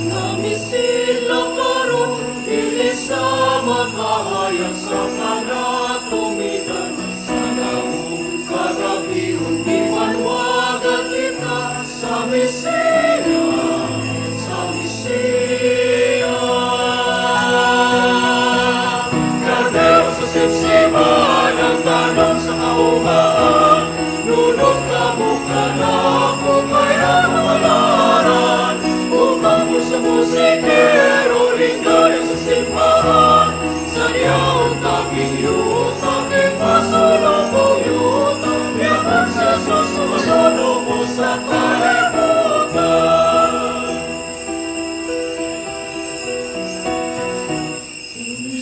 Nami sila karon dili sa makahayag sa kanatumidan sa daong kagabhion gibanwagan kita sa Mesiya, sa Mesiya. Kardero sa sipsipan ang tanom sa kaumaan, nunot kamuka nako kay among alaran, upang mo sa musikero linggarin sa simbahan, sa diyaon taking yuta, pasulubong yuta, yaman sa Jesus mo sa kalibutan.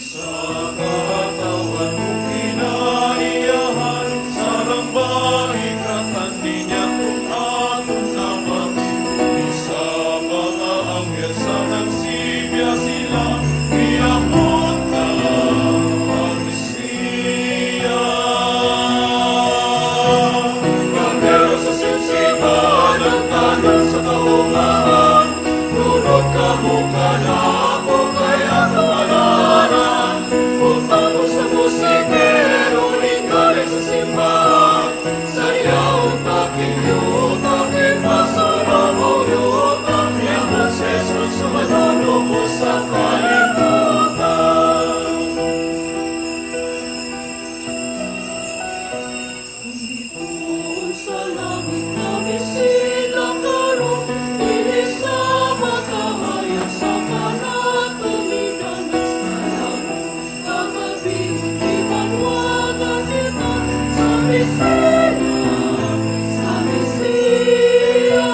Sa katawan mo kinaiyahan, sarang baikatan niya kung atong nabati. Isa mga anghel sa nagsibya sila, iyakot na ang Mesiya. Kardero sa sipsipan ang tanom sa kaumahan, nunot kamuka nako kay atong alaran, utang mo sa musikero, linggarin sa simbahan, sa iyaong taking yuta, pasulubong yuta, yaman sa Jesus manunubo sa kalibutan. Bituon sa langit kami sila karon, dili sa makahayag sa kanatumidan sa daong kagabhion gibanwagan kita sa Mesiya, sa Mesiya.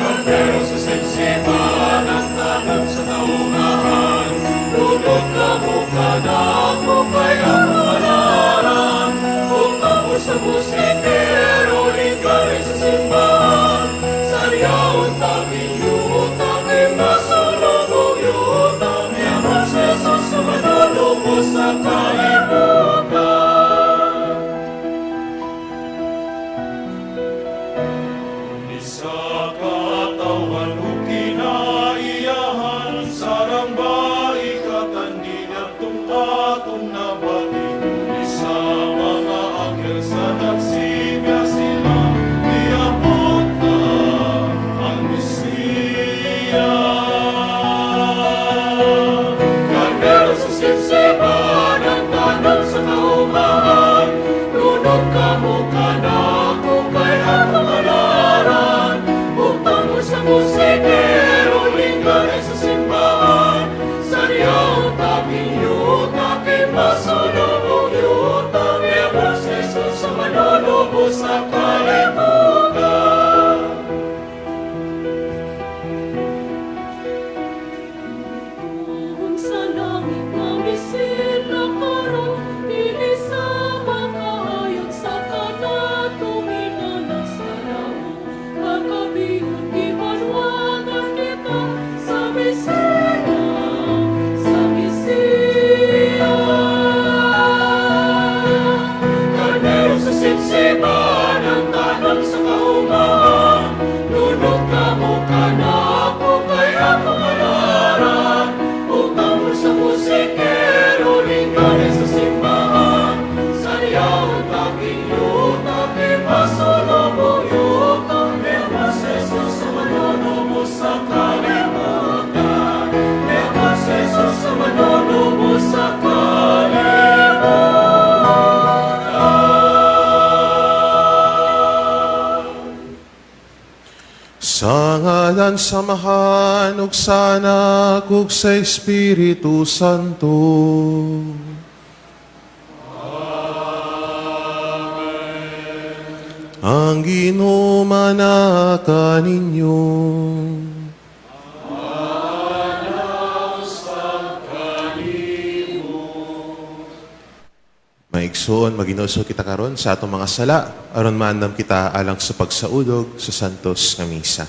Kardero sa sipsipan ang tanom sa kaumahan, nunot kamuka nako kay among alaran, upang mo sa musikero linggarin sa simbahan, sa diyaon taking yuta, masulubong yuta, yaman sa Jesus manunubo sa kalibutan. Sa katawan o kinaiyahan, sarang baikatan niya tung atong nabati. Sa mga anghel sa nagsibya sila, iabot na ang Mesiya. Kardero sa sipsipan ang tanom sa kaumahan, nunot kamuka nako kay atong alaran, utang mo sa musikero, linggarin sa simbahan, sa diyaon taking yuta, masulubong yuta, yaman sa Jesus manunubo sa kalibutan. Bituon sa langit kami sila karon, dili sa makahayag sa kanatumidan sa daong kagabhion gibanwagan kita sa Mesiya, sa Mesiya. Kardero sa sipsipan ang tanom sa kaumahan, nunot kamuka nako kay among alaran, utang mo sa musikero, linggarin sa simbahan, sa diyaon taking yuta, pasulubong yuta, yaman sa Jesus manunubo sa kalibutan, yaman sa Jesus manunubo sa kalibutan. Sa ngalan sa Amahan, ug sa Anak, ug sa Espiritu Santo. Ang Ginoo manaka ninyo. Maigsoon, maginulsol kita karon sa atong mga sala, aron maandam kita alang sa pagsaulog sa Santos nga Misa.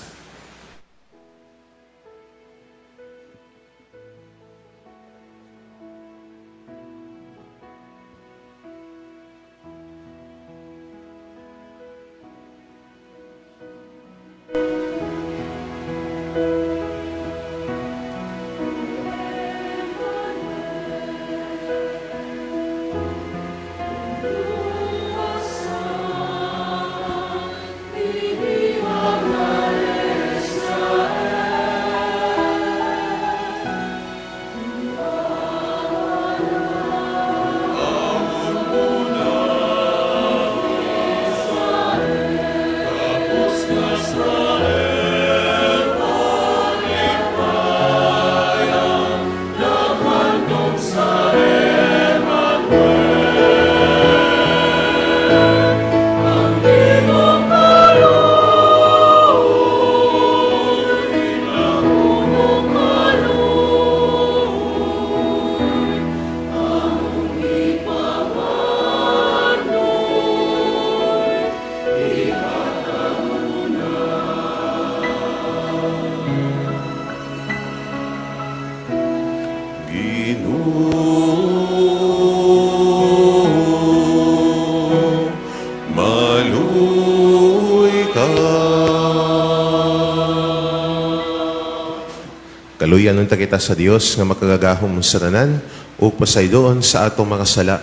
Kaluyan unta kita sa Dios nga makagagahom sa tanan ug pasayloon sa atong mga sala.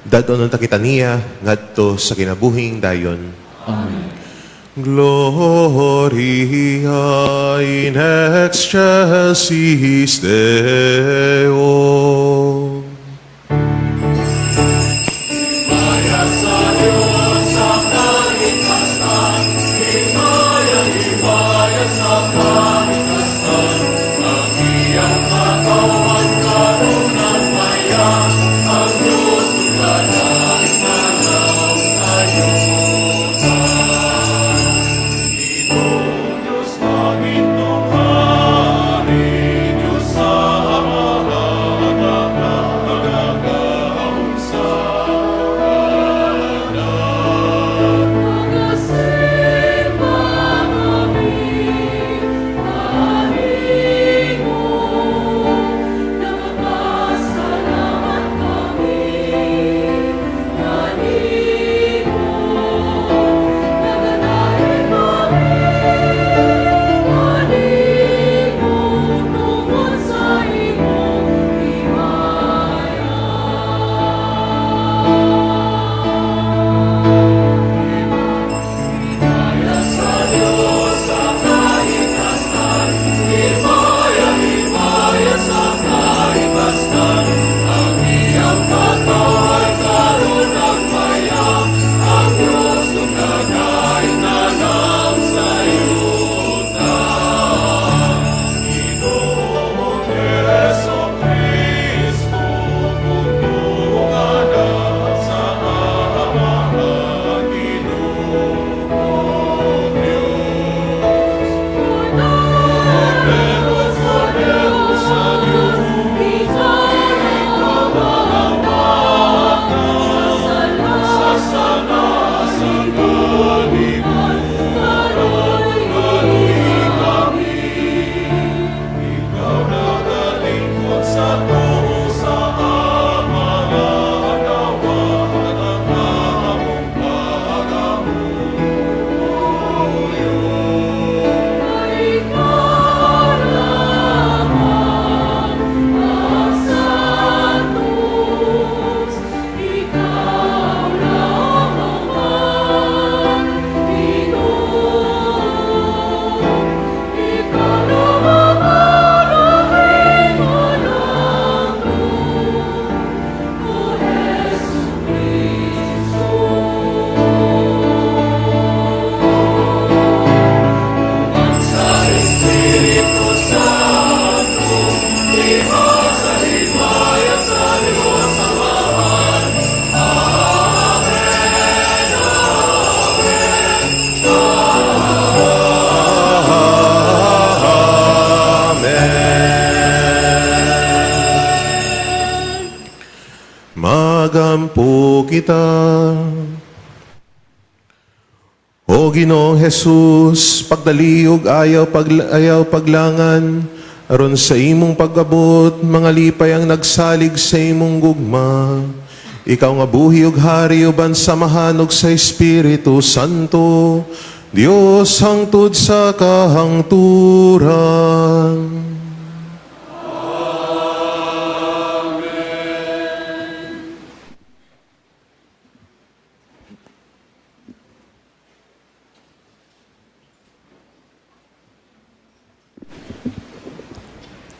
Dad-on unta kita niya ngadto sa kinabuhing dayon. Amen. Gloria in excelsis Deo. Diyos panginoong hari, Diyos sa Magagahom sa Magasimba kami kanimo, nagpasalamat kami kanimo, nagadaig kami kanimo tungod sa imong himaya. Himaya sa Diyos sa kahitasan, himaya, himaya sa kahitasan, ang iyang katawhan karon nagmaya, ang Diyos nagdagay na ng sayuta. Ginoong Hesu Kristo, puno nga anak sa Amahan, Ginoong Diyos. Kordero sa Diyos, sa sala sa kalibutan, kaluy kami. Ikaw nagalingkod sa tuo sa Amahan, dawat ang among pagamuyo. Ikaw lamang ang Santos, Ikaw lamang ang Ginoo, Ikaw lamang ang aming walang O Hesu Kristo. Sa Espiritu Santo, sa himaya sa Diyos Amahan. Amen, Amen. Amen. Magampo kita. O Ginoong Jesus, pagdali ug ayaw paglangan, aron sa imong pag-abot, mga lipay ang nagsalig sa imong gugma. Ikaw nga buhi ug hari uban sa Amahan ug sa Espiritu Santo, Dios hangtod sa kahangturan.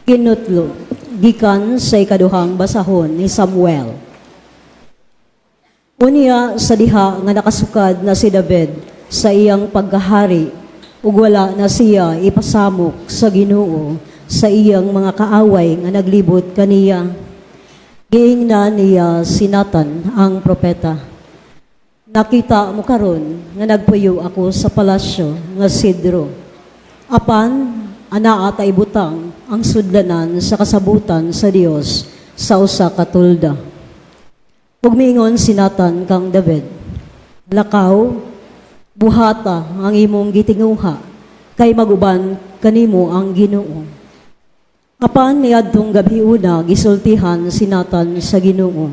Kinutlo, gikan sa ikaduhang basahon ni Samuel. Unya sa diha nga nakasukad na si David sa iyang pagkahari ug wala na siya ipasamok sa Ginoo sa iyang mga kaaway nga naglibot kaniya. Giingnan niya si Nathan ang propeta. "Nakita mo karon nga nagpuyo ako sa palasyo nga sidro. Apan anaa ta ibutang ang sudlanan sa kasabutan sa Dios sa usa ka tolda." Ug miingon si Nathan kang David, "Lakaw, buhata ang imong gitinguha, kay maguban kanimo ang Ginoo." Apan niadtong gabhiona gisultihan si Nathan sa Ginoo,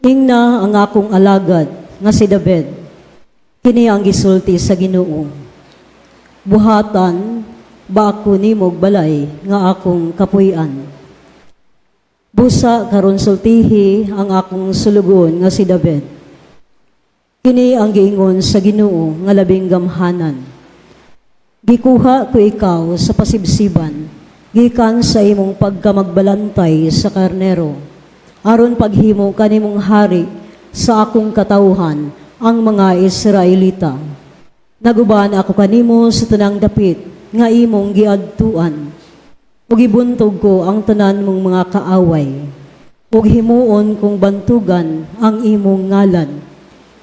"Ingna ang akong alagad nga si David. Kini ang gisulti sa Ginoo: Buhatan ba ako nimog balay nga akong kapuy-an. Busa karon sultihi ang akong sulugoon nga si David. Kini ang giingon sa Ginoo nga labing gamhanan. Gikuha ko ikaw sa pasibsiban, gikan sa imong pagkamagbalantay sa karnero, aron paghimo kanimong hari sa akong katawhan, ang mga Israelita. Naguban ako kanimo sa tanang dapit nga imong giadtuan. Ug ibuntog ko ang tanan mong mga kaaway. Ug himuon kong bantugan ang imong ngalan,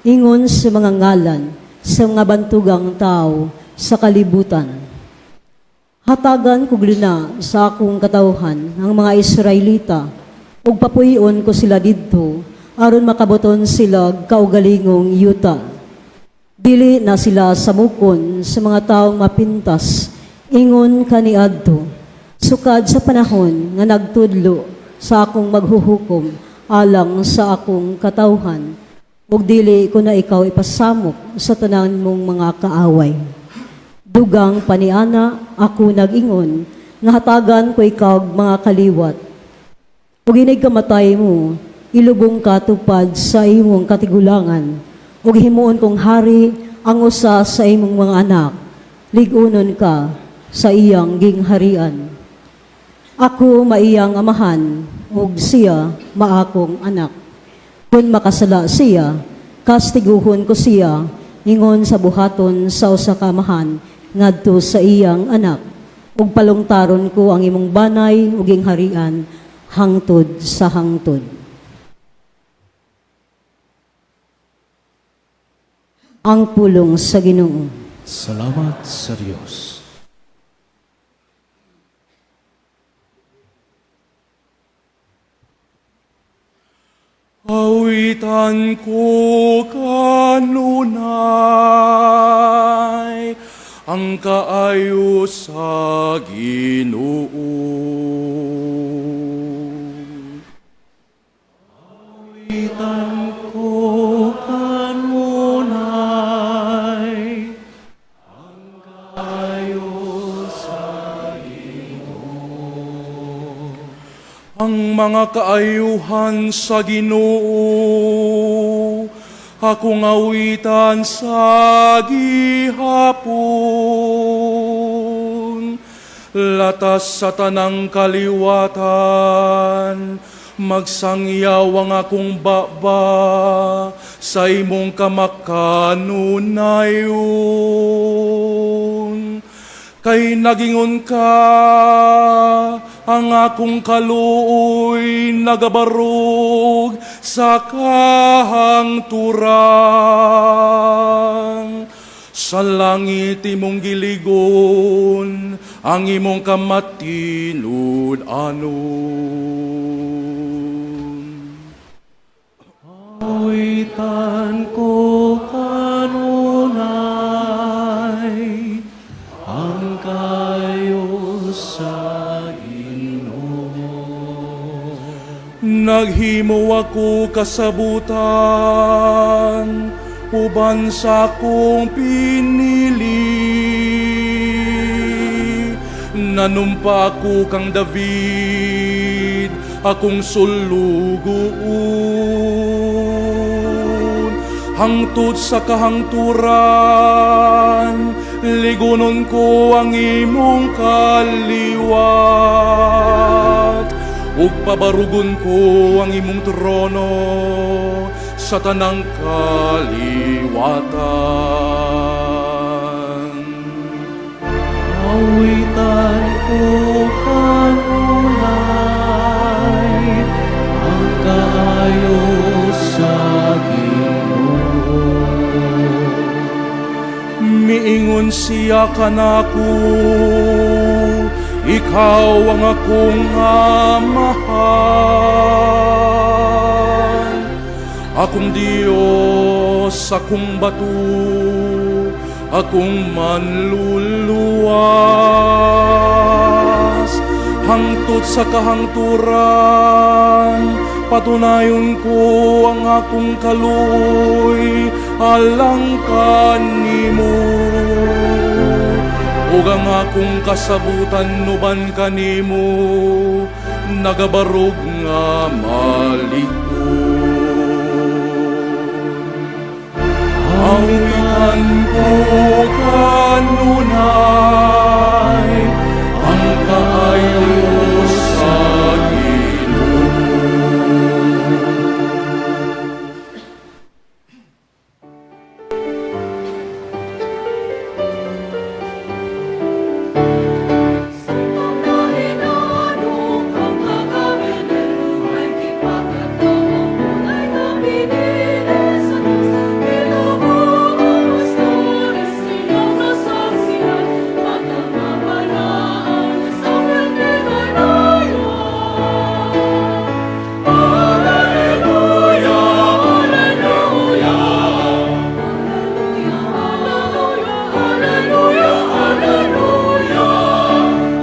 ingon sa mga ngalan sa mga bantugang tao sa kalibutan. Hatagan kog lina sa akong katawhan, ang mga Israelita, ug papuy-on ko sila didto aron makabuton sila og kaugalingong yuta. Dili na sila samukon sa mga taong mapintas ingon kaniadto, sukad sa panahon nga nagtudlo sa akong maghuhukom alang sa akong katawhan, ug dili ko na ikaw ipasamok sa tanan mong mga kaaway. Dugang paniana ako nag-ingon nga hatagan ko ikaw og mga kaliwat. Ug inig kamatay mo, ilubong ka tupad sa imong katigulangan, ug himuon kong hari ang usa sa imong mga anak. Lig-unon ka sa iyang gingharian. Ako maiyang amahan, ug siya maakong anak. Kung makasala siya, kastiguhon ko siya, ingon sa buhaton sa usa ka amahan ngadto sa iyang anak. Ug palungtaron ko ang imong banay ug gingharian hangtod sa hangtod. Ang pulong sa Ginoo. Salamat sa Dios. Awitan ko kanunay ang kaayo sa Ginoo. Awitan ko kanunay ang kaayo sa Ginoo. Ang mga kaayuhan sa Ginoo, akong awitan sa gihapon. Latas sa tanang kaliwatan, magsangyaw ang akong baba sa imong kamakanunayon. Kay nagingon ka, ang akong kaluoy nagabarog sa kahangturan. Sa langit imong giligon, ang imong kamatinud-anon. Awitan ko kanunay ang kaayo sa Ginoo. Naghimo ako kasabutan uban sa akong pinili. Nanumpa ako kang David, akong sulugoon. Hangtod sa kahangturan, ligunon ko ang imong kaliwat. Ug pabarugon ko ang imong trono sa tanang kaliwatan. Awitan ko kanunay ang kaayo sa Ginoo. Miingon siya kanako, ikaw ang akong amahan. Akong Diyos, akong bato, akong manluluwas. Hangtod sa kahangturan, patunayon ko ang akong kaluoy alang kanimo. Ug ang akong kasabutan uban kanimo nagabarog nga malig-on. Awitan ko kanunay ang kaayo sa Ginoo. Samtang nahinanok ang taga-Belen, ay gipakatawang unay nga pinili sa Diyos. Ginoo ang pastores, inyong nasaksihan, at ang mabalaan sa pinagdayon. Alleluia, Alleluia, Alleluia, Alleluia, Alleluia,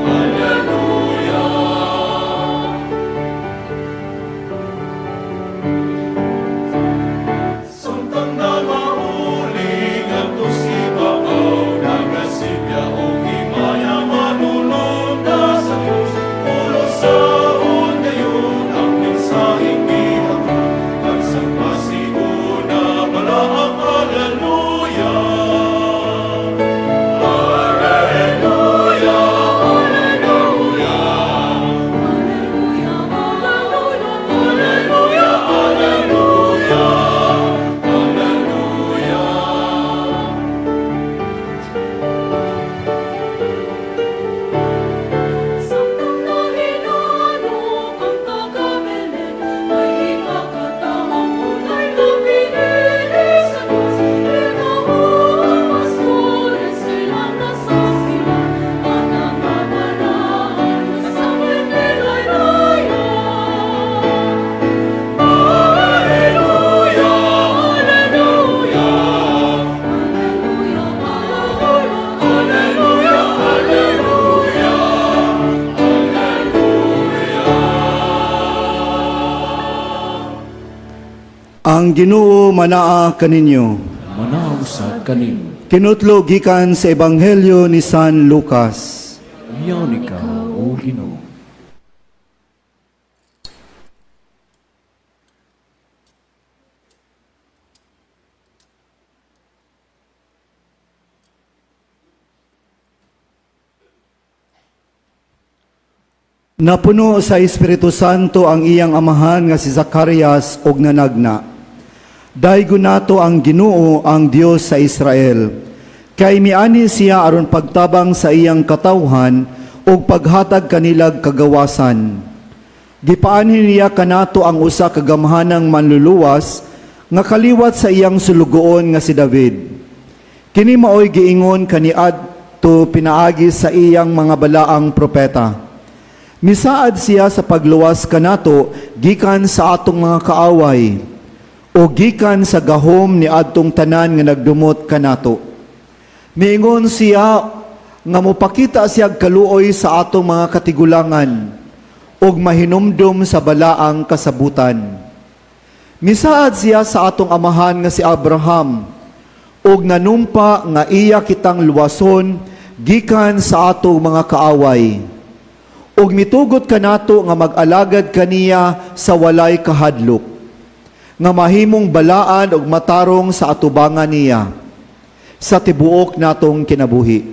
Alleluia. Samtang namauli ngadto sa ibabaw, nagasilya og himaya manulonda sa Dios. Pulosaon gayon ang mensaheng gihapon, kag sa pasiuna balaang Alleluia. Alleluia, Alleluia, Alleluia, Alleluia, Alleluia, Alleluia, Alleluia. Samtang nahinanok ang taga-Belen, ay ipakatawang unay nga pinili sa Diyos. Ginoo ang pastores, ilang nasaksihan, at ang mabalaan sa pinagdayon. Alleluia, Alleluia, Alleluia, Alleluia, Alleluia, Alleluia. Ang Ginoo manaa kaninyo. Manaa usab kanimo. Kinutlo gikan sa Ebanghelyo ni San Lucas. Uyaw ikaw, O Ginoo. Napuno sa Espiritu Santo ang iyang amahan nga si Zacarias og nanagna. Daygon nato ang Ginoo ang Dios sa Israel. Kay miani siya aron pagtabang sa iyang katawhan ug paghatag kanilag kagawasan. Gipaanhin niya kanato ang usa ka gamhanang manluluwas nga kaliwat sa iyang sulugoon nga si David. Kini maoy giingon kaniadto pinaagi sa iyang mga balaang propeta. Misaad siya sa pagluwas kanato gikan sa atong mga kaaway o gikan sa gahom ni adtong tanan nga nagdumot kanato. Miingon siya nga mopakita siya kaluoy sa atong mga katigulangan ug mahinumdum sa balaang kasabutan. Misaad siya sa atong amahan nga si Abraham ug nanumpa nga iya kitang luwason gikan sa atong mga kaaway. Ug mitugot kanato nga mag-alagad kaniya sa walay kahadlok, nga mahimong balaan ug matarong sa atubangan niya sa tibuok natong kinabuhi.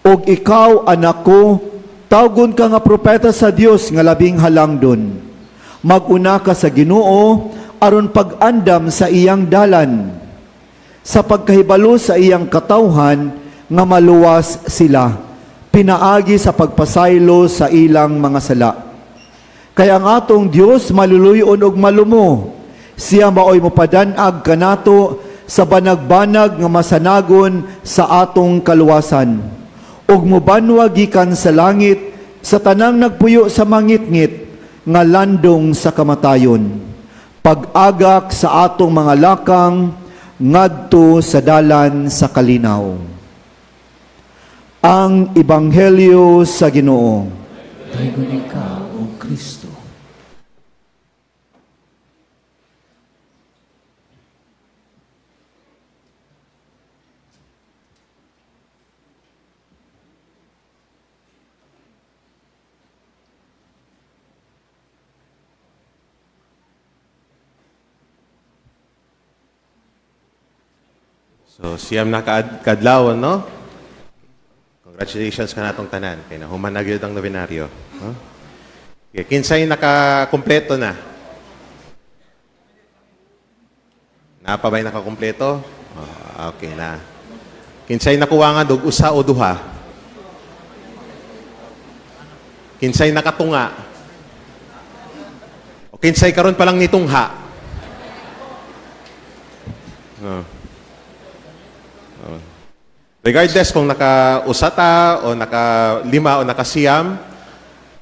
Ug ikaw, anak ko, tawgon ka nga propeta sa Dios nga labing halangdon. Mag-una ka sa Ginoo aron pag-andam sa iyang dalan, sa pagkahibalo sa iyang katawhan nga maluwas sila, pinaagi sa pagpasaylo sa ilang mga sala. Kay ang atong Dios maluluyon og malumo, siya maoy mopadan-ag kanato sa banag-banag nga masanagon sa atong kaluwasan. Ug mobanwa gikan sa langit sa tanang nagpuyo sa mangitngit nga landong sa kamatayon. Pag-agak sa atong mga lakang ngadto sa dalan sa kalinaw. Ang Ebanghelyo sa Ginoo. Daygon ikaw, O Kristo. So, siyam na kaadlaw, no? Congratulations kanatong tanan. Kay nahuman na gyud ang nobenaryo. No? Okay, kinsay nakakumpleto na? Naa pa ba'y nakakumpleto? Oh, okay na. Kinsay nakuha nga og usa o duha? Kinsay nakatunga? O kinsay karon pa lang nitungha? Oh. Oh. Regardless kung naka-usa ta o naka-lima o naka-siyam,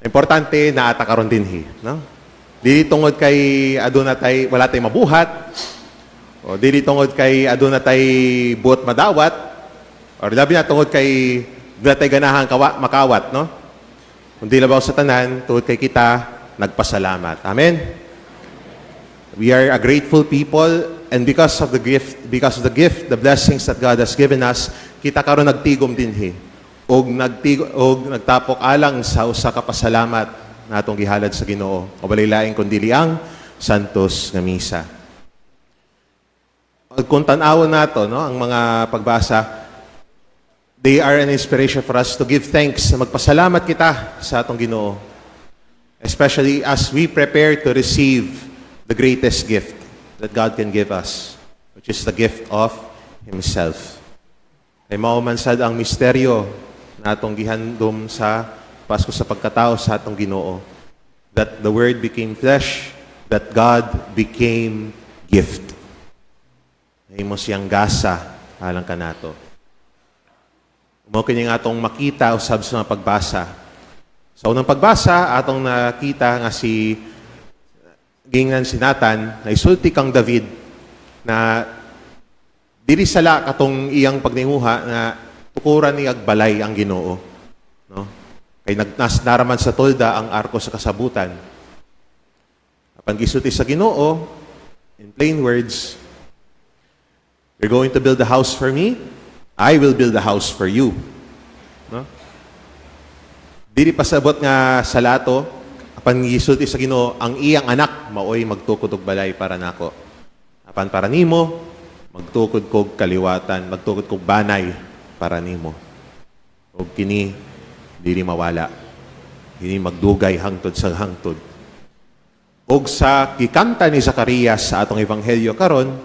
importante naa ta karon dinhi, no? Dili tungod kay aduna tay wala tay mabuhat o dili tungod kay aduna tay buot madawat or labi na tungod kay duna tay ganahan kawa, makawat, no? Kundi labaw sa tanan, tungod kay kita nagpasalamat. Amen. We are a grateful people, and because of the gift, the blessings that God has given us, kita karon nagtigom dinhi. Og nagtapok alang sa usa ka pasalamat na atong gihalad sa Ginoo. O walay laing kundi ang Santos nga Misa. Kung tan-awon nato, no, ang mga pagbasa, they are an inspiration for us to give thanks, na magpasalamat kita sa atong Ginoo. Especially as we prepare to receive the greatest gift that God can give us, which is the gift of Himself. Kay mao man sad ang misteryo na atong gihandom sa Pasko sa pagkatao sa atong Ginoo. That the Word became flesh, that God became gift. Nahimo siyang gasa alang kanato. Mao kini nga atong makita usab sa mga pagbasa. Sa unang pagbasa, atong nakita nga si gingnan si Nathan na isulti kang David na dili sala katong iyang pagninguha na tukuran niya balay ang Ginoo, no? Kay nagnas naraman sa tolda ang arko sa kasabutan. Apan gisulti sa Ginoo, in plain words, "You're going to build a house for me, I will build a house for you." No? Dili pasabot nga sala to, apan gisulti sa Ginoo, ang iyang anak maoy magtukod og balay para nako. Apan para nimo, magtukod kog kaliwatan, magtukod kog banay para nimo. Og kini dili mawala. Kini magdugay hangtod sa hangtod. Og sa gikanta ni Zacarias sa atong ebanghelyo karon,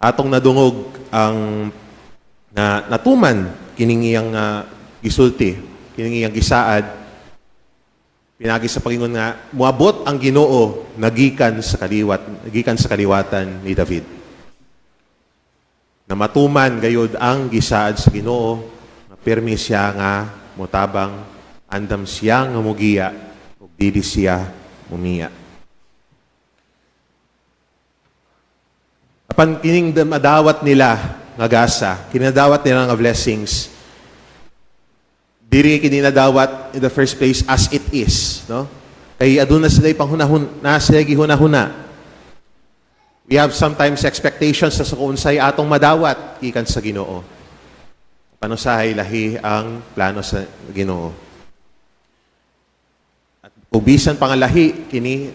atong nadungog ang na natuman kining iyang gisulti, kining iyang gisaad pinagi sa pagingon nga moabot ang Ginoo nagikan sa kaliwatan ni David. Na matuman gayod ang gisaad sa Ginoo nga pirmi siya nga motabang, andam siya nga mugiya ug dili siya mumiya. Apan kining madawat nila nga gasa, kinadawat nila nga blessings, diri kini nadawat in the first place as it is, no? Kay aduna sila panghunahun na sila gihunahuna. We have sometimes expectations sa kung unsay atong madawat gikan sa Ginoo. Panusahay lahi ang plano sa Ginoo. At ug bisan pa nga lahi kini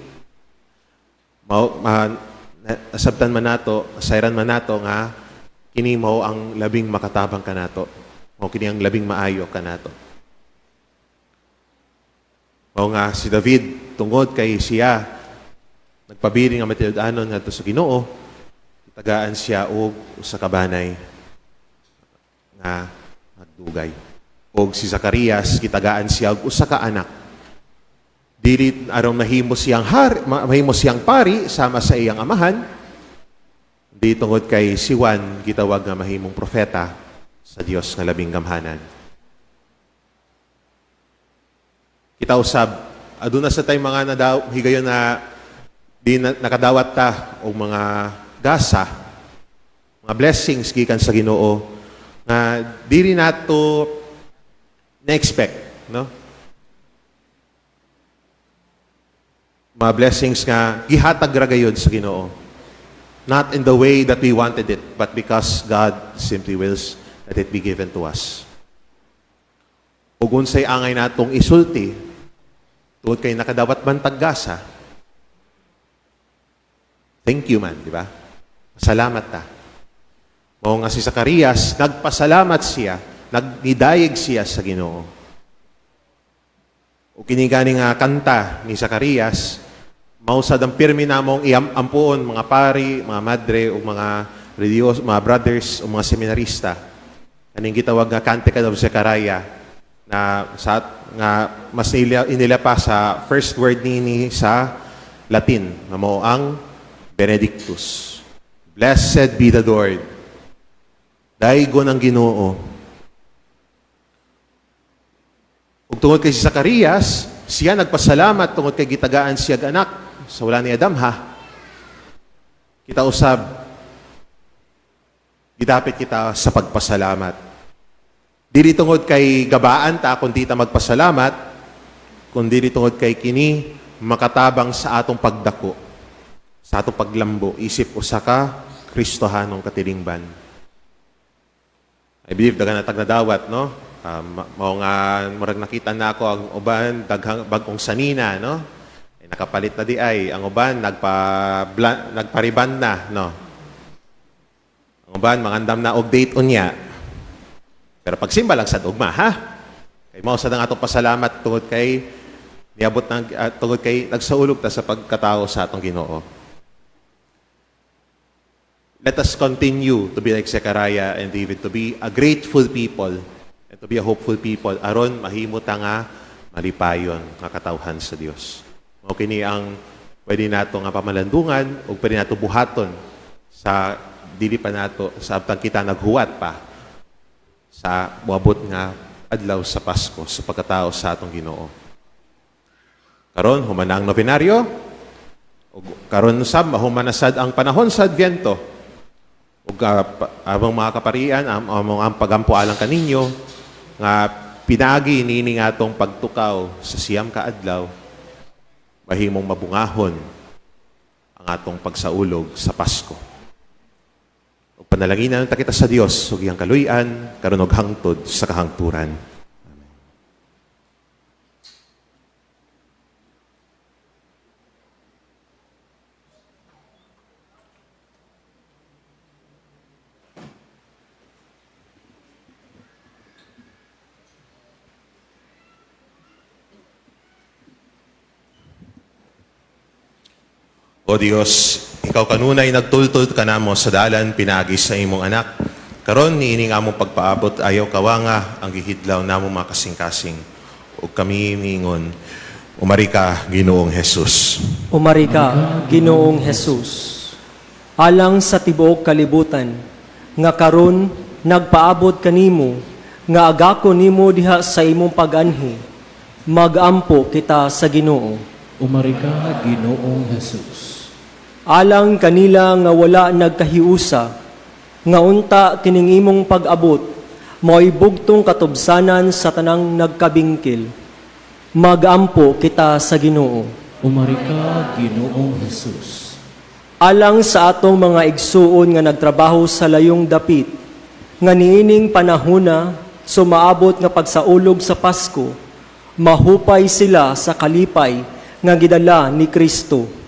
mao ma, nasabtan man nato, sayran man nato nga kini mao ang labing makatabang kanato. Mao kini ang labing maayo kanato. Mao nga si David, tungod kay siya nagpabilin nga matinud-anon ngadto sa Ginoo, tagaan siya og usa ka banay nga nagdugay. Og si Zacarias, gitagaan siya og usa ka anak. Dili aron mahimo siyang pari sama sa iyang amahan, di tungod kay si Juan gitawag nga mahimong propeta sa Dios nga labing gamhanan. Kita usab, aduna sa tay mga nadaw, higayon na di na, nakadawat ta og mga gasa, mga blessings gikan sa Ginoo nga dili nato na-expect, no? Mga blessings nga gihatag ra gayud sa Ginoo. Not in the way that we wanted it, but because God simply wills that it be given to us. Ug unsay angay natong isulti tungod kay nakadawat man tag gasa. Thank you man, di ba? Salamat ta. Mao nga si Zacarias, nagpasalamat siya, nagnidayeg siya sa Ginoo. O kini gani nga kanta ni Zacarias, mao sad ang pirmi namong iampuon mga pari, mga madre o mga religious, mga brothers o mga seminarista. Kaning gitawag nga Canticle of Zechariah na sa nga mas inila pa sa first word nini sa Latin nga mao ang Benedictus. Blessed be the Lord. Daygon ang Ginoo. Ug tungod kay si Zacarias, siya nagpasalamat tungod kay gitagaan siya anak sa wala ni Adam ha. Kita usab, gidapit kita sa pagpasalamat. Dili tungod kay gabaan ta kundi ta magpasalamat, kundi tungod kay kini makatabang sa atong pagdako, sa atong paglambo, isip usa ka Kristohanong katilingban. I believe daghan na tag nadawat, no? Mao nga murag nakita na ako ang uban daghang bag-ong sanina, no? Ay, nakapalit na di ay ang uban nagpariban na, no? Ang uban mangandam na og date unya. Pero pagsimba lang sa ugma, ha? Kay mao sad ang atong pasalamat tungod kay niabot ng tungod kay nagsaulog ta sa pagkatao sa atong Ginoo. Let us continue to be like Zechariah and David, to be a grateful people and to be a hopeful people aron mahimo ta nga malipayon nga katawhan sa Dios. Mao kini ang pwede nato nga pamalandungan ug pwede nato buhaton sa dili pa nato sa abtang kita naghuwat pa sa moabot nga adlaw sa Pasko sa pagkatao sa atong Ginoo. Karon human na ang nobenaryo ug karon usab mahuman na sad ang panahon sa Adbyento. Ug among mga kaparian, among ang pagampo alang kaninyo nga pinaagi niini nga atong pagtukaw sa 9 ka adlaw mahimong mabungahon ang atong pagsaulog sa Pasko. Ug panalanginan ta kita sa Dios ug iyang kaluy-an karon ug hangtod sa kahangturan. Amen. O Dios, ikaw kanunay nagtultol kanamo sa dalan pinaagi sa imong anak. Karon niining among pagpaabot ayaw kawanga ang gihidlaw namo mga kasing-kasing. Ug kami miingon, umari ka, Ginoong Jesus. Umari ka, Ginoong Jesus. Alang sa tibuok kalibutan, nga karon nagpaabot kanimo, nga agako nimo diha sa imong pag-anhi, magampo kita sa Ginoo. Umari ka, Ginoong Jesus. Alang kanila nga wala nagkahiusa, nga unta kining imong pag-abot, mao'y bugtong katubsanan sa tanang nagkabingkil. Magampo kita sa Ginoo. Umari ka, Ginoong Jesus. Alang sa atong mga igsuon nga nagtrabaho sa layong dapit, nga niining panahona sumaabot nga pagsaulog sa Pasko, mahupay sila sa kalipay nga gidala ni Kristo.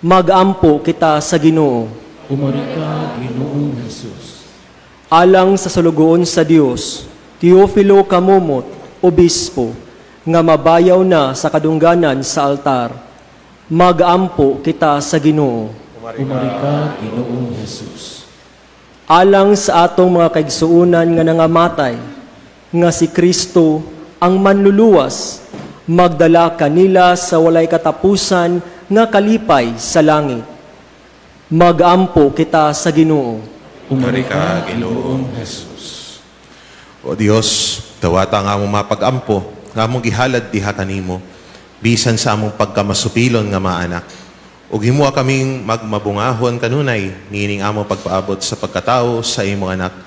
Magampo kita sa Ginoo. Umari ka, Ginoong Jesus. Alang sa sulugoon sa Dios, Teofilo Camomot, Obispo, nga mabayaw na sa kadungganan sa altar, magampo kita sa Ginoo. Umari ka, Ginoong Jesus. Alang sa atong mga kaigsuonan nga nangamatay, nga si Kristo ang manluluwas, magdala kanila sa walay katapusan nga kalipay sa langit. Magampo kita sa Ginoo. Umari ka, Ginoong Jesus. O Dios, dawata nga among mapagampo, nga among gihalad diha kanimo, bisan sa among pagkamasupilon nga maanak. Ug himoa kaming magmabungahon kanunay niining among pagpaabot sa pagkatao sa imong anak,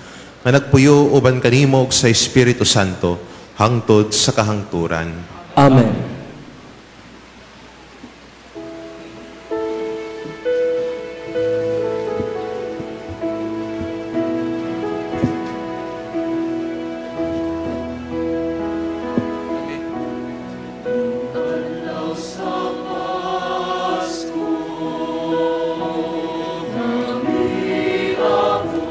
nga nagpuyo uban kanimo ug sa Espiritu Santo hangtod sa kahangturan. Amen. Pasko, nami ako.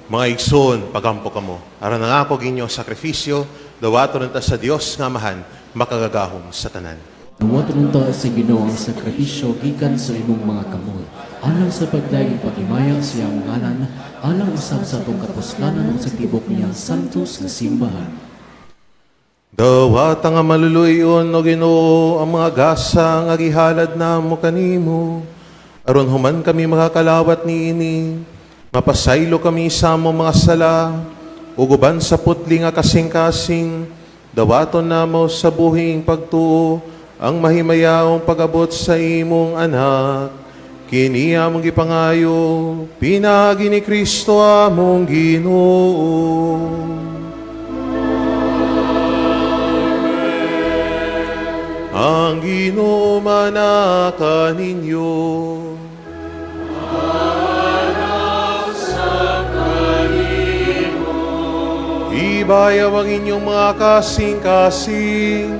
Mga igsoon, pagampo kamo. Aron ang ako ug inyo sakripisyo, dawaton unta sa Dios nga Amahan, makagagahom sa tanan. Dawaton unta sa Ginoo ang sakripisyo gikan sa imong mga kamot, alang sa pagdayeg paghimaya sa iyang ngalan, alang usab sa atong kapuslanan ug sa tibok niyang santos nga simbahan. Dawata nga maluluy-on, o Ginoo, ang mga gasa nga gihalad namo kanimo. Aron human kami makakalawat niini, mapasaylo kami sa among mga sala, ug uban sa putli nga kasing-kasing, dawaton namo sa buhing pagtuo ang mahimayaong pag-abot sa imong anak. Kini among gipangayo, pinaagi ni Kristo among Ginoo. Ang Ginoo mana kaninyo. Ibayaw ang inyong mga kasing-kasing.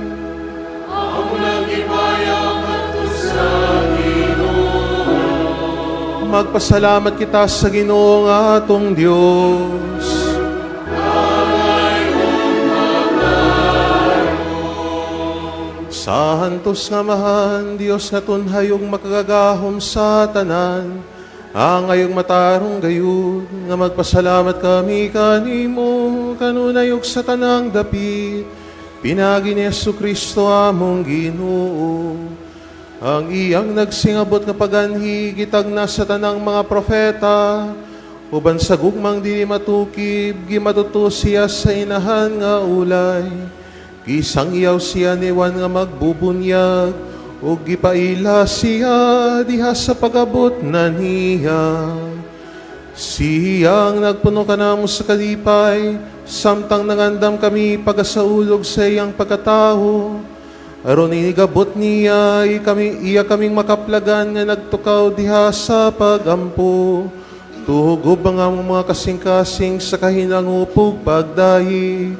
Magpasalamat kita sa Ginoo nga atong Dios. Sa antos nga Amahan, Dios nga tunhay ug makagagahom sa tanan, angay ug matarong gayud nga magpasalamat kami kanimo kanunay ug sa tanang dapit, pinaagi ni Jesu Kristo among Ginoo. Ang iyang nagsingabot nga paganhi gitagna sa tanang mga propeta, uban sa gugmang dili matukib gimatuto siya sa inahan nga ulay. Gisangyaw siya ni Juan nga magbubunyag, ug gipaila siya diha sa pag-abot na niya. Siyang nagpuno kanamo sa kalipay, samtang nangandam kami pagasaulog sa iyang pagkatao. Aron inigabot niya kami, iya kaming makaplagan nga nagtukaw diha sa pagampo. Tugob ang among mga kasing-kasing sa kahinangupog pagdayi.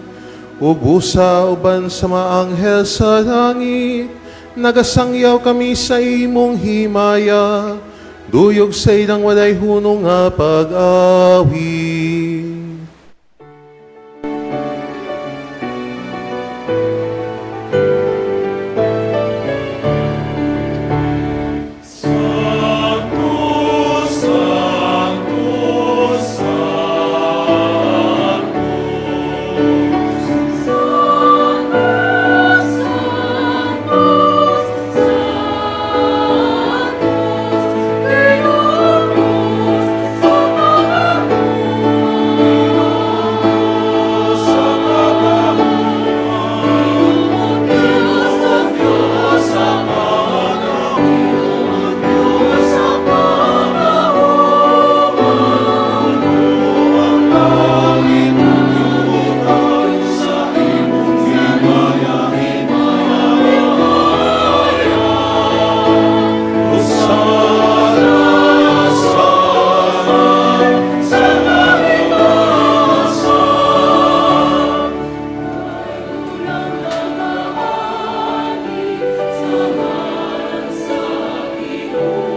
Ug busa uban sa mga anghel sa langit, nagasangyaw kami sa imong himaya, duyog sa ilang walay hunong nga pag-awit. Sanctus, Sanctus, Sanctus, Ginoong Dios sa kagahom. Diyos ang Diyos sa kagahom. Diyos sa kagahom. Ang langit kalibutan sa imong himaya, himaya. Hosana sa sa kahitasan. Unang nagaagi sa ngalan sa Ginoo.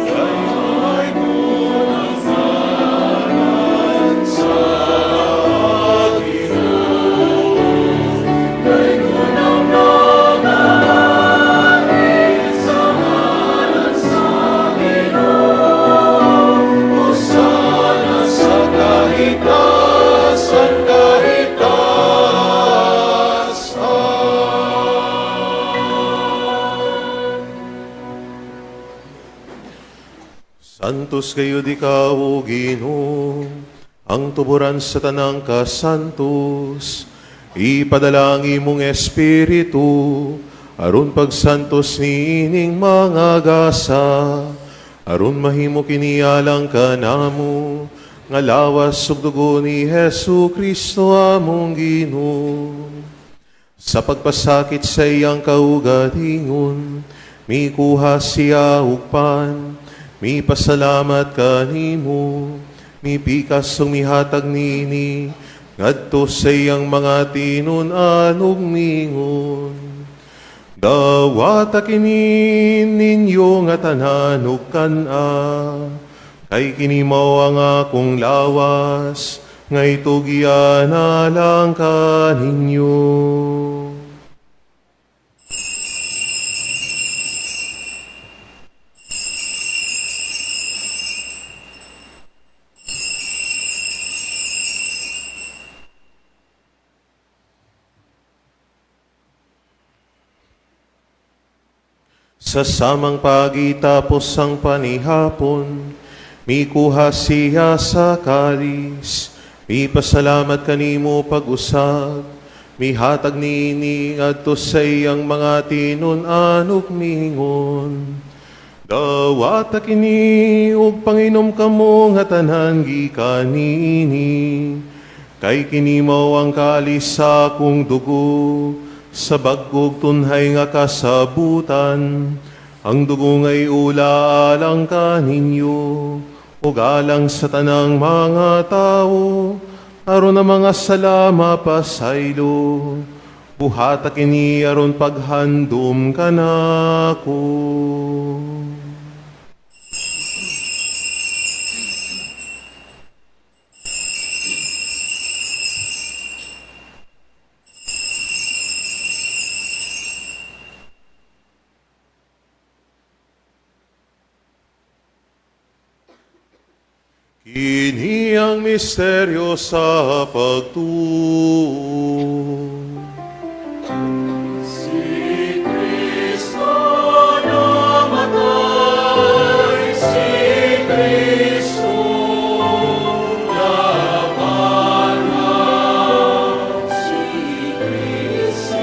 Kay kunang ngalan sa Ginoo. Kay kunang nagaagi sa ngalan sa Ginoo. Hosana sa kahitasan, kahitasan. Santos gayud ikaw, O Ginoo, ang tuburan sa tanang kasantos. Ipadala ang imong espiritu, aron pagsantos niining mga gasa, aron mahimo kini alang kanamo, nga lawas ug dugo ni Hesu Kristo among Ginoo. Sa pagpasakit sa iyang kaugalingon, mikuha siya og pan, mipasalamat kanimo, mipikas ug mihatag niini, ngadto sa iyang mga tinun-an ug mingon: "Dawata kini ninyo nga tanan ug kan-a. Kay kini mao ang akong lawas, nga itugyan alang kaninyo. Sa samang pagitapos ang panihapon, mikuha siya sa kalis, mipasalamat kanimo pag-usab, mihatag niini ngadto sa iyang mga tinun-an ug mingon. Dawata kini ug panginom kamo nga tanan gikan niini, kay kini mao ang kalis sa akong dugo, sa bag-ug tunhay nga kasabutan. Ang dugo ngay ula alang kaninyo, ug alang sa tanang mga tawo, aron ang mga sala mapasaylo. Buhata kini aron paghandom kanako. Kini ang misteryo sa pagtuo. Si Kristo namatay, si Kristo nabanhaw, si Kristo,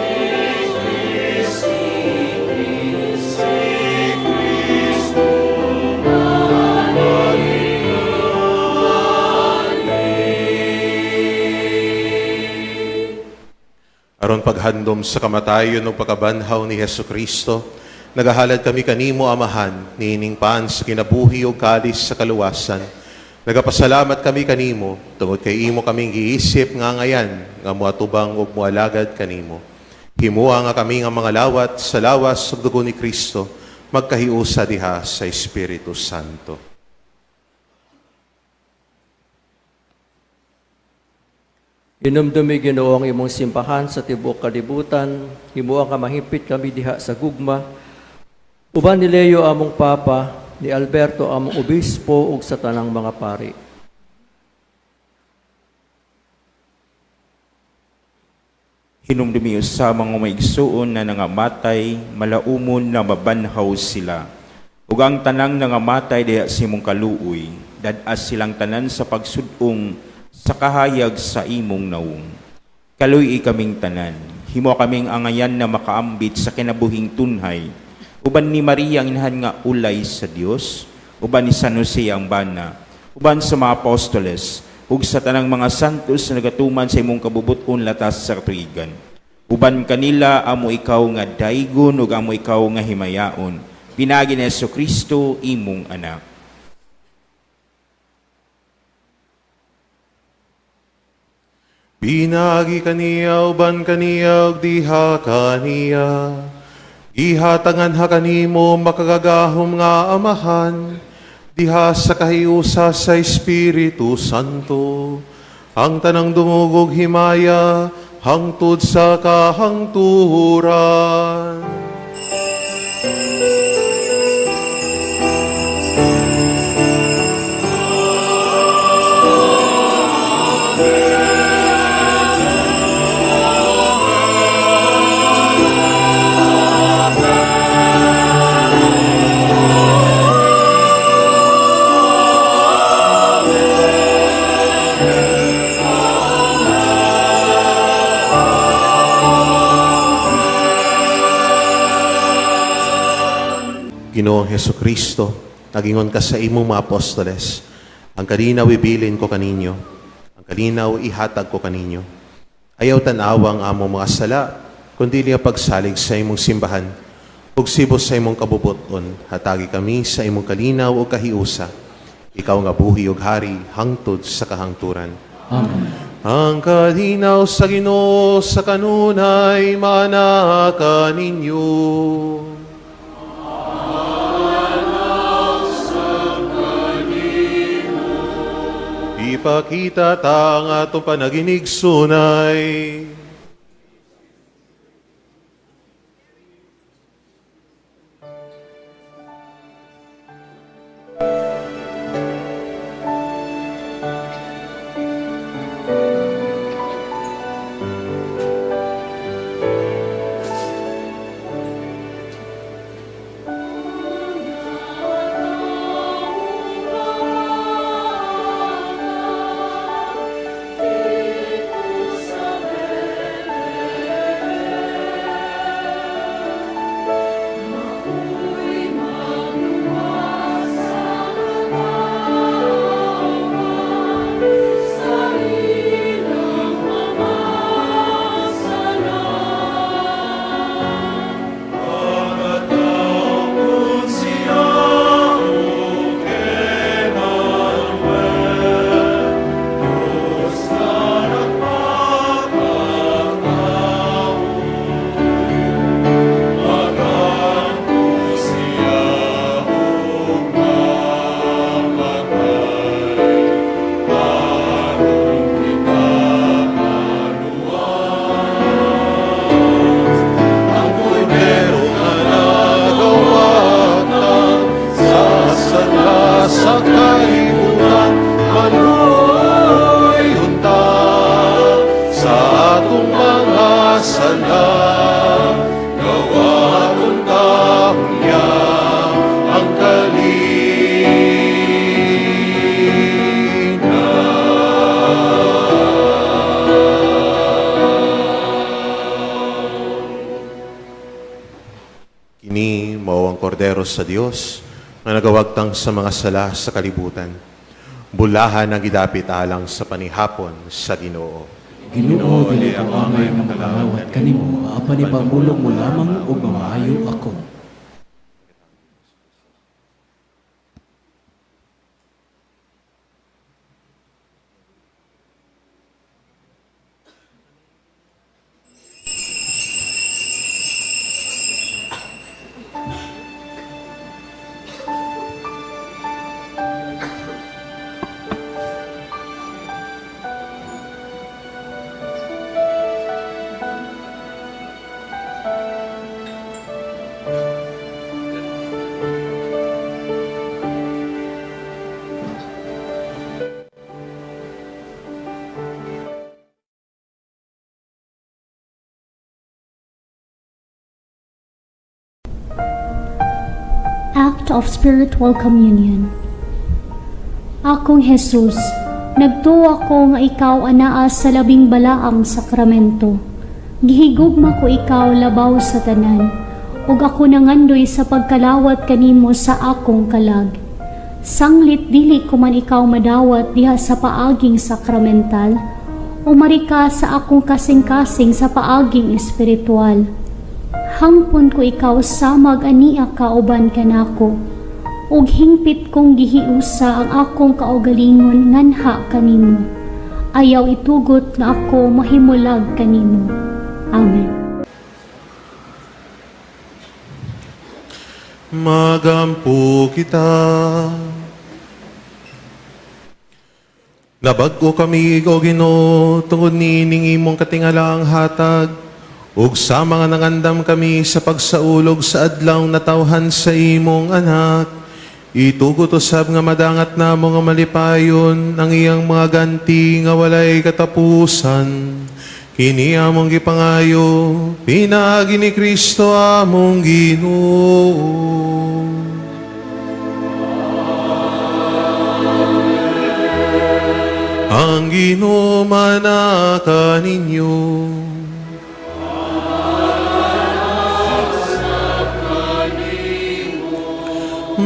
si Kristo, si Kristo. Aron paghandom sa kamatayon ug pagkabanhaw ni Hesus Kristo, nagahalad kami kanimo, Amahan, niining pan sa kinabuhi ug kalis sa kaluwasan. Nagapasalamat kami kanimo tungod kay imo kaming giisip nga ngayan nga moatubang ug moalagad kanimo. Himoa nga kami nga mga lawat sa lawas ug dugo ni Kristo magkahiusa diha sa Espiritu Santo. Inumdumi, Ginoo, ang imong simbahan sa tibuok kalibutan, himoa nga mahimpit kami diha sa gugma. Uban ni Leo among Papa, ni Alberto among Obispo ug sa tanang mga pari. Hinumdumi sa mga maigsuon na nangamatay, malaumon na mabanhaw sila. Ug ang tanang nangamatay diha sa imong kaluoy, dad-as silang tanan sa pagsudong sa kahayag sa imong nawong. Kaluy kaming tanan, himo kaming angayan na makaambit sa kinabuhing tunhay. Uban ni Maria ang inahan nga ulay sa Dios, uban ni San Jose ang bana, uban sa mga apostoles, ug sa tanang mga santos na nagatuman sa imong kabubuton latas sa katuigan. Uban kanila amo ikaw nga daygon ug amo ikaw nga himayaon. Pinaagi ni Kristo imong anak. Pinagi kaniya uban kaniya ug diha kaniya. Gihatangan ha kanimo makagagahom nga Amahan diha sa kahiusa sa Espiritu Santo. Ang tanang dumugog himaya hangtod sa kahangturan. Ginoong Heso Kristo, nagingon ka sa imong mga apostoles, ang kalinaw ibilin ko kaninyo, ang kalinaw ihatag ko kaninyo. Ayaw tanawa ang among mga sala, kundi ang pagsalig sa imong simbahan. Ug sibos sa imong kabubuton, hatagi kami sa imong kalinaw o kahiusa. Ikaw nga buhi ug hari, hangtod sa kahangturan. Amen. Ang kalinaw sa Ginoo sa kanunay manaka ninyo. Ipakita ta ang atong panaginigsunay. Pero nga nagawagtang sa sala sa kalibutan, manuoy unta sa atong mga sala. Gawaton ta unya ang kalinaw. Kini mao ang kordero sa Dios nga nagawagtang sa mga sala sa kalibutan. Bulahan ang gidapit alang sa panihapon sa Ginoo. Ginoo, dili ko angay nga makangawat kanimo, apan ipamulong mo lamang ug mamaayo ako. Act of Spiritual Communion. Akong Jesus, nagtuwa ko nga ikaw anaa sa labing balaang sakramento. Gihigugma ko ikaw labaw sa tanan, ug ako nangandoy sa pagkalawat kanimo sa akong kalag. Sanglit dili ko man ikaw madawat diha sa paaging sakramental, umari ka sa akong kasing-kasing sa paaging espiritual. Hangpon ko ikaw samag ania kauban kanako, ug hingpit kong gihiusa ang akong kaugalingon nganha kanimo. Ayaw itugot nga ako mahimulag kanimo. Amen. Magampo kita. Nabag-o kami, O Ginoo, tungod niining imong katingalaang hatag, ug sa mga nangandam kami sa pagsaulog sa adlaw natawhan sa imong anak, itugot usab nga madangat namo nga malipayon ang iyang mga ganti nga walay katapusan. Kini among gipangayo, pinaagi ni Kristo among Ginoo. Ang Ginoo manaka ninyo.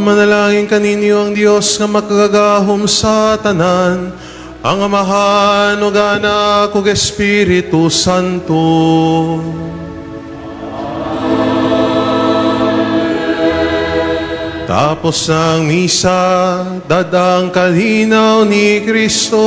Manalangin kaninyo ang Dios nga makagagahom sa tanan, ang Amahan ug Anak ug Espiritu Santo. Tapos ng misa, dadang kalinaw ni Kristo.